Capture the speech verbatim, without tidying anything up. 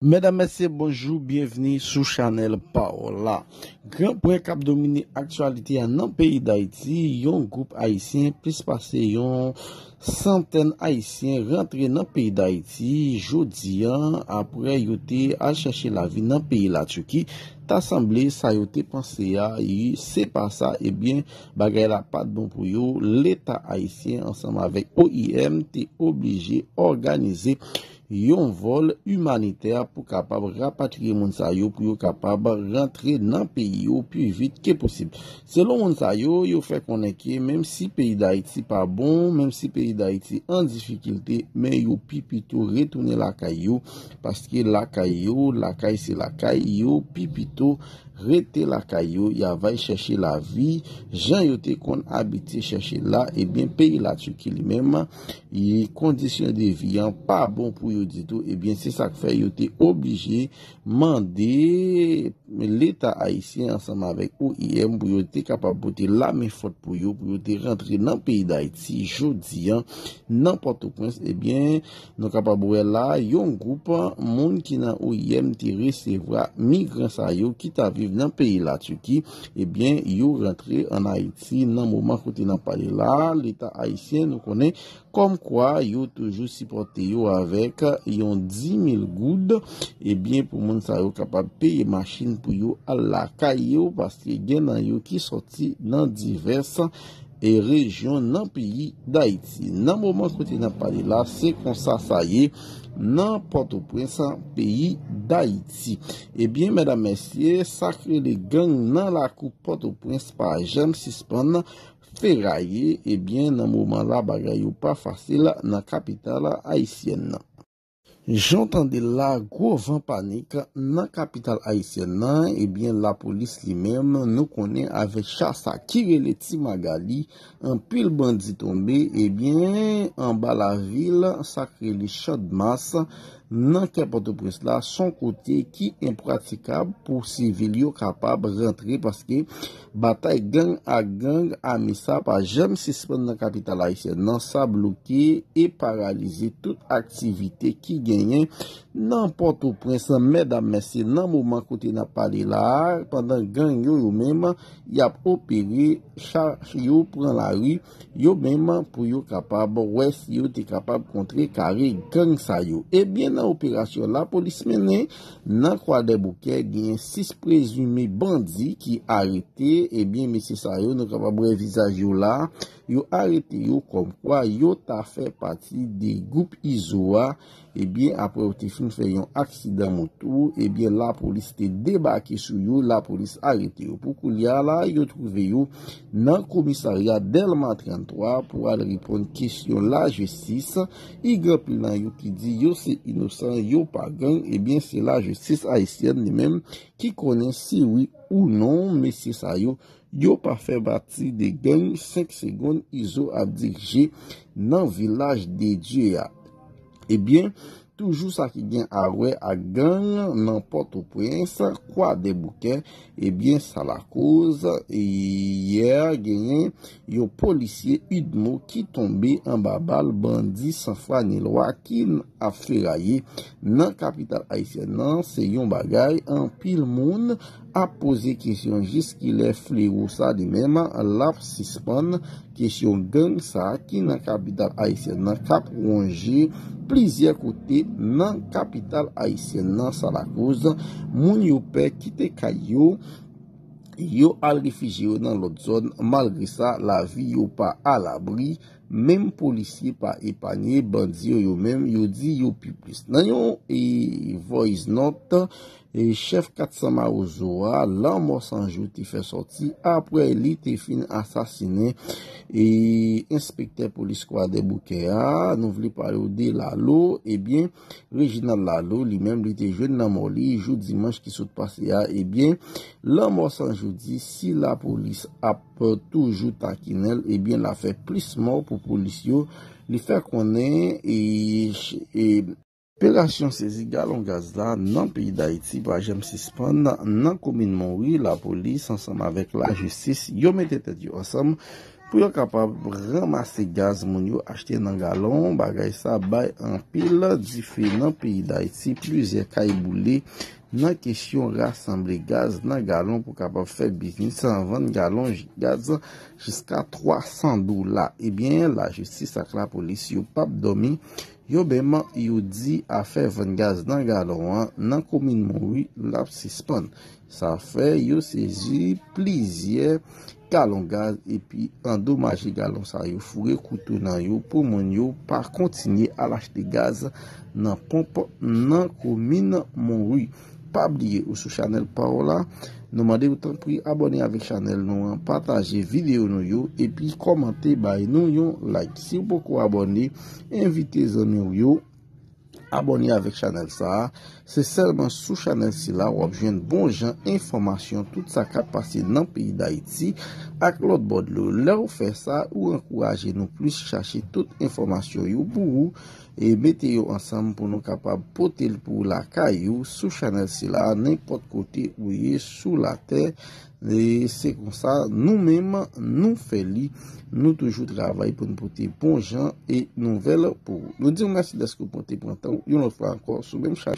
Medam, mesye, bonjou, byenvni sou chanèl Pawòl la. Gran pwen k ap domine aktyalite a nan peyi Dayiti, yon gwoup ayisyen plis pase yon santèn ayisyen rantre nan peyi Dayiti jodi a, apre yo te al chèche lavi nan peyi Latiki. Ta sanble sa yo te panse a, se pa sa, ebyen, bagay la pa t bon pou yo. Leta ayisyen ansanm avèk O I M te oblije òganize yon vòl imanitè pou kapab rapatriye moun sa yo, pou yo kapab rantre nan peyi yo pi vit ke posib. Selon moun sa yo, yo fè konnen ke menm si peyi Dayiti pa bon, menm si peyi Dayiti an difikilte, men yo pi pito retounen lakay yo, paske lakay yo, lakay se lakay, yo pi pito rete lakay yo, y a vay chèche lavi, jan yo te konn abitye chèche la, ebyen, peyi Latiki li menm, e kondisyon de vi an pa bon pou yo ditou, ebyen, se sa k fè yo te oblije mande Leta ayisyen ansanm avèk O I M pou yo te kapab pote lamen fòt pou yo, pou yo te rantre nan peyi Dayiti jodi a, nan Pòtoprens, ebyen, nou kapab wè la, yon gwoup moun ki nan O I M te resevwa migran sa yo ki t ap viv nan peyi Latiki, ebyen, yo rantre ann Ayiti nan moman kote n ap pale la, Leta ayisyen, nou konnen, kòmkwa yo toujou sipòte yo avèk yon di mil goud, ebyen, pou moun sa yo kapab peye machin pou yo al lakay yo, paske gen nan yo ki sòti nan divès e rejyon nan peyi Dayiti. Nan moman kote n ap pale la, se konsa sa ye nan Pòtoprens, peyi Dayiti. Ebyen, medam, mesye, sa k rele gang nan lakou Pòtoprens pa janm sispann feraye. Ebyen, nan moman la, bagay yo pa fasil nan kapital ayisyèn nan. Jan w tande l la, gwo van panik nan kapital ayisyèn nan, ebyen, lapolis li menm, nou konnen avèk cha sa ki rele Ti Magali, anpil bandi tonbe, ebyen, anba lavil, sa k rele Channmas, nan kè Pòtoprens la, s on kote ki enpratikab pou sivil yo kapab rantre, paske batay gang ak gang ame sa pa janm sispann nan kapital ayisyèn nan, sa bloke e paralize tout aktivite ki genyen nan Pòtoprens, medam, mesye, nan moman kote n ap pale la a, pandan gang yo, yo menm, y ap opere, cha yo pran lari, yo menm, pou yo kapab wè si yo te kapab kontre kare gang sa yo. Ebyen, nan operasyon lapolis mennen nan Kwadèboukè, genyen sis prezime bandi ki arete. Ebyen, mesye sa yo, nou kapab wè vizaj yo la, yo arete yo kòmkwa yo ta fè pati de gwoup Izo a. Ebyen, apre yo te fin fè yon aksidan moto, ebyen, lapolis te debake sou yo, lapolis arete yo. Pou koulye a la, yo twouve yo nan komisarya Dèlma trannntwa pou al reponn kesyon lajistis. E gen anpil nan yo ki di yo se inosan, yo pa gang, ebyen, se lajistis ayisyèn li menm ki konnen si wi ou non mesye sa yo, yo pa fè pati de gang. Senk segonn, Izo ap dirije nan Vilaj de Dye a. Ebyen, toujou sa ki gen a wè ak gang nan Pòtoprens, Kwadèboukè, ebyen, sa lakoz, e yè, genyen yon polisye UDMO ki tonbe anba bal bandi san fwa ni lwa ki ap feraye nan kapital ayisyèn nan. Se yon bagay anpil moun ap poze kesyon jiskilè flewo sa li menm l ap sispann. Kesyon gang sa ki nan kapital ayisyèn nan k ap wonje plizyè kote nan kapital ayisyèn nan, sa lakoz moun yo pè kite kay yo, yo al refijye yo nan lòt zòn. Malgre sa, lavi yo pa alabri. Menm polisye pa epanye, bandi yo, yo menm, yo di yo pi plis. Nan yon, e, voice note, e, chèf kat san Mawozo a, Lanmò San Jou te fè sòti apre li te fin asasinen, e, enspektè polis Kwadèboukè a, nou vle pale w de Lalo, ebyen, Reginald Lalo, li menm, li te jwenn lanmò li jou dimanch ki sot pase a, ebyen, Lanmò San Jou di, si lapolis ap toujou takinen l, ebyen, l ap fè plis mò pou polis yo. Li fè konnen, e, e, operasyon sezi galon gaz la nan peyi Dayiti pa janm sispann. Nan komin Monwi, lapolis ansanm avèk lajistis, yo mete tèt yo ansanm Pou yo kapab ranmase gaz moun yo achte nan galon. Bagay sa bay anpil dife nan peyi Dayiti. Plizyè kay boule nan kesyon rasanble gaz nan galon pou kapab fè biznis vann galon gaz jiska twa san dola. Ebyen, lajistis ak lapolis yo p ap dòmi. Yo menm yo di afè vann gaz nan galon an nan komin Monwi l ap sispann. Sa fè yo sezi plizyè galon gaz epi andomaje galon sa yo, foure kouto nan yo pou moun yo pa kontinye al achte gaz nan ponp nan komin Monwi. Pa bliye ou sou chanèl pa w la, nou mande w tanpri abòne avèk chanèl nou an, pataje videyo nou yo epi kòmante bay nou yon like. Si w poko abòne, envite zanmi w yo abòne avèk chanèl sa a. Se sèlman sou chanèl sila w ap jwenn bon jan enfòmasyon tout sa k ap pase nan peyi Dayiti ak lòt bò dlo. Lè w fè sa, ou ankouraje nou plis chache tout enfòmasyon yo pou ou e mete yo ansanm pou nou kapab pote l pou ou lakay ou sou chanèl sila, nenpòt kote ou ye sou latè. E se konsa nou menm nou fè li. Nou toujou travay pou n pote bon jan e nouvèl pou ou. Nou di w mèsi dèske w te pran tan w yon lòt fwa ankò sou menm chanèl.